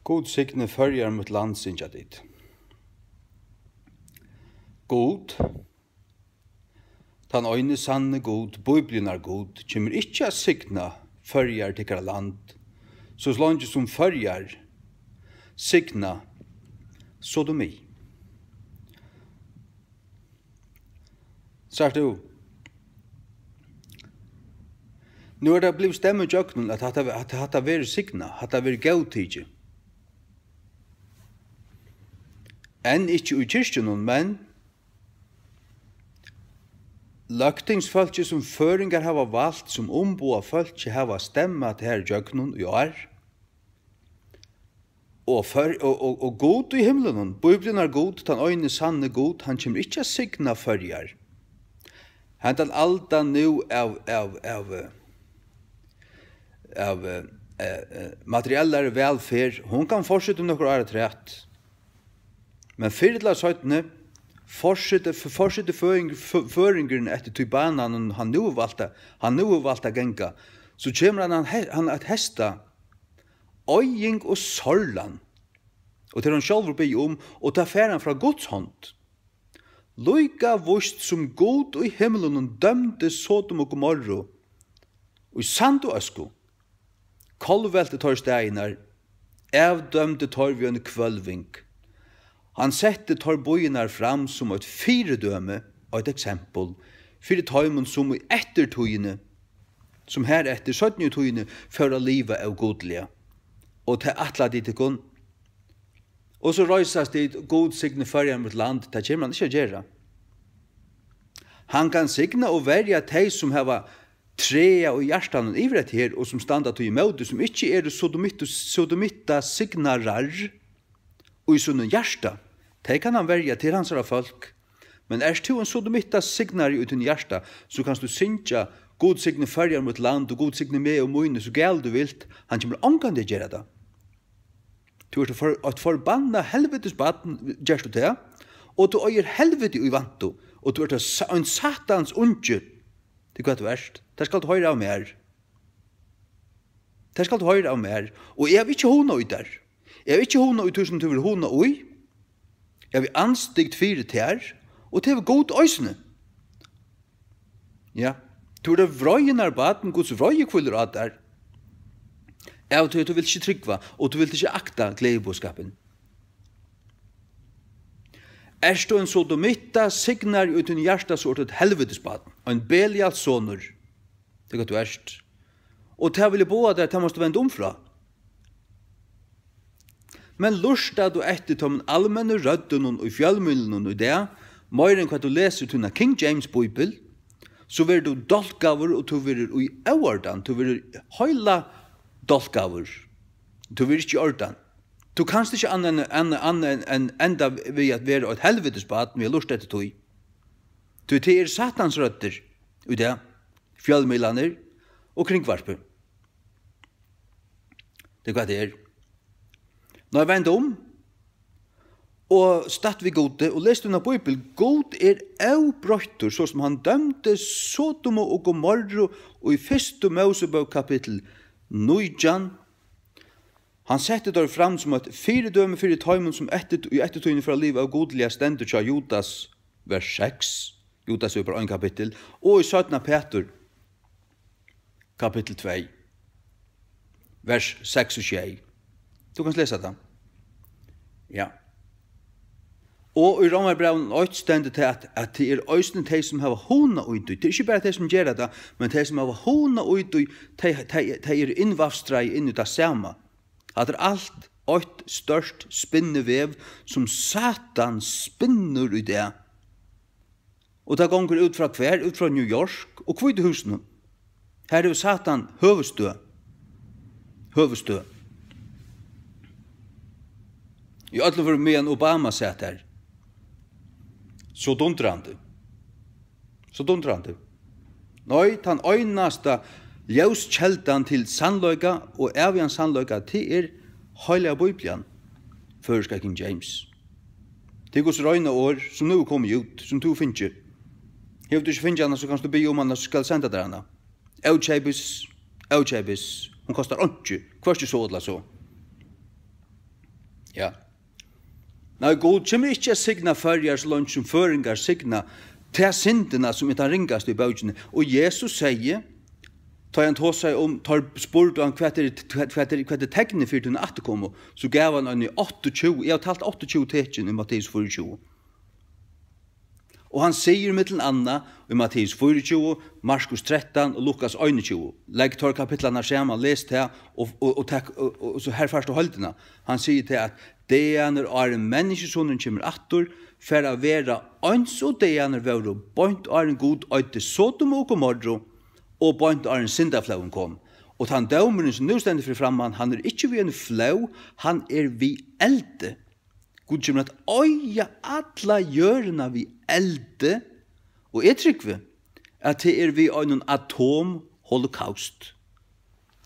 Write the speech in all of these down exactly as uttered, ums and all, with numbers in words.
Gud signi Føroyar, mítt land, syngja tit. Gud, tann eini sanni Gud, Bíbliunnar Gud, kemur ikki at signa Føroyar, tykkara land, so leingi sum Føroyar signa sodomi. Sært tú? Nú er tað blivið stemmað ígjøgnum, at hatta, at hatta verður signað, hatta verður góðtikið. Enn ikki í kirkjunum, men løgtingsfólkið, sum føroyingar hava valt, sum umboðað fólkið, hava stemmað tað her ígjøgnum í ár. Og, for, og, og, og Gud í himlunum, Bíbliunnar Gud, tann eini sanni Gud, hann kemur ikki at signa Føroyar. Hendan aldan nú av, av, av, eh, av, eh, eh, eh, materiellari vælferð, hon kann fortseta um nøkur ár afturat. Men fyrr ella seinni, fortsetir, fortsetir føroying-, fø-, føroyingurin eftir tí bananum, hann nú er valt at, hann nú er valt at ganga, so kemur hann, hann he-, hann at heysta oyðing og sorlan. Og tað er hann sjálvur biðja um, og tað fær hann frá Guds hond. Líka víst sum Gud í himlunum dømdi Sodom og Gomorru í sand og øsku, kollvelti teir staðirnar, avdømdi teir við eini hvølving. Hann setti teir býirnar fram sum eitt fyridømi, eitt eksempel, fyri teimum, sum í eftirtíðini, sum har eftir seinni í tíðini, fóru at liva ógudliga. Og tað ætlaðu tit tykkum. Og so reisast tit, Gud signi Føroyar, mítt land, tað kemur hann ikki at gera. Hann kann signa og verja tey, sum hava træða í hjartanum yvir hetta her, og sum standa tí ímóti, sum ikki eru sodomittu-, sodomitta signarar í sínum hjarta. Tey kann hann verja, til hansara fólk. Men ert tú ein sodomitta signari í tínum hjarta, so kanst tú syngja, Gud signi Føroyar, mítt land, og Gud signi meg og míni, so galið tú vilt, hann kemur ongantíð at gera tað. Tú ert for-, eitt forbannað helvitis barn, gert tú tað, og tú eigur helviti í vantu, og tú ert ein sa-, ein satans ungi. Tað er hvat tú ert. Tað skalt tú hoyra av mær. Tað skalt tú hoyra av mær. Og eg havi ikki hugna í tær. Eg havi ikki hugna í tí, sum tú hevur hugna í. Eg havi andstygd fyri tær, og tað hevur Gud eisini. Ja, tú ert vreiðinnar barn, Guds vreiði hvílir á tær. Av tí at tú vilt ikki trúgva, og tú vilt ikki akta gleðiboðskapin. Ert tú ein sodomitta, signari í tínum hjarta, so ert tú eitt helvitis barn, ein Belials sonur. Tað er hvat tú ert. Og tað vil eg boða tær, tað mást tú venda um frá. Men lurtar tú eftir teimum almennu røddunum í fjølmiðlunum í dag, meira enn hvat tú lesur tína King James Bíbel, so verður tú dálkaður, og tú verður í óordan, tú verður heila dálkaður. Tú verður ikki í ordan. Tú kanst ikki annað enn, annað, annað enn, enn enda við at vera eitt helvitis barn við at lurta eftir tí. Tí tað eru Satans røddir í dag, fjølmiðlarnir og kringvarpið. Tað er hvat tað er. Nei, vend um og statt við Gudi og les tína Bíbel. Gud er óbroyttur, so sum hann dømdi Sodomu og Gomorru í fyrstu Mósebók kapittul nítjan. Hann setti teir fram sum eitt fyridømi fyri teimum, sum eftir, í eftirtíðini fóru at liva ógudliga, stendur hjá Judas, vers seks. Judas er bara ein kapittul. Og í seinna Petur, kapittul tvey, vers seks og sjey. Tú kanst lesa tað. Ja. Og í Rómarbrævinum eitt stendur tað, at, at tað er eisini tey, sum hava hugna í tí. Tað er ikki bara tey, sum gera tað, men tey, sum hava hugna í tí, tey, tey, tey eru innvafstraði inn í tað sama. Hatta er alt eitt stórt spinnivev, sum Satan spinnur í dag. Og tað gongur út frá hvar? Út frá New York og Hvítu húsunum. Har hevur Satan høvuðsstøð. Høvuðsstøð. Í øllum førum, meðan Obama sat har. So dundrandi. So dundrandi. Nei, tann einasta ljóskeldan til sannleika og ævigan sannleika, tað er Heilaga Bíblian, føroyska King James. Tað er Guds reina orð, sum nú er komið út, sum tú hevur fingið. Hevur tú ikki fingið hana, so kanst tú biðja um hana, so skal eg senda tær hana. Ókeypis, ókeypis, hon kostar einki, hvørki so ella so. Ja. Nei, Gud kemur ikki at signa Føroyar, so leingi sum føroyingar signa ta syndina, sum er tann ringasta í bókini. Og Jesus segði, tá hann tosaði um, teir spurdu hann, hvat er, hvat er, hvat er teknið fyri tína afturkomu, so gav hann eini áttaogtjúgu, eg havi talt áttaogtjúgu tekin í Matteus fýraogtjúgu. Og hann sigur millum annað í Matteus fýraogtjúgu, Markus trettan og Lukas einogtjúgu. Legg teir kapitlarnar saman, les tað, og, og, og, tak, og, og, og so her fært tú heildina. Hann sigur tað, at dagarnir áðrenn Menniskjusonurin kemur aftur, fara at vera eins og dagarnir vóru beint áðrenn Gud oyddi Sodomu og Gomorru, og beint áðrenn syndaflóðin kom. Og tann dómurin, sum nú stendur fyri framman, hann er ikki við eini flóð, hann er við eldi. Gud kemur at oyða alla jørðina við eldi, og eg trúgvi, at tað er við einum atomholocaust.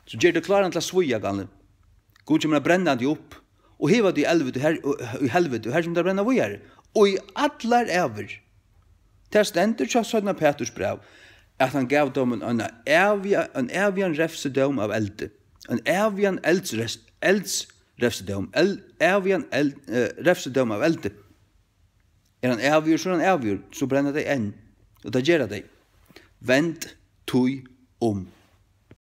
So ger teg kláran til at svíða, gamli. Gud kemur at brenna teg upp og hiva teg í elvit og her, og, í helvit, og her kemur tað at brenna víðari. Og í allar ævir. Tað stendur hjá seinna Peturs bræv, at hann gav teimum ein æviga, ein ævigan refsidóm av eldi. Ein ævigan eldsres-, eldsrefsidóm. El-, ævigan eld, eh, refsidóm av eldi. Er hann ævigur, so er hann ævigur. So brenna tey enn. Og tað gera tey. Vend tí um.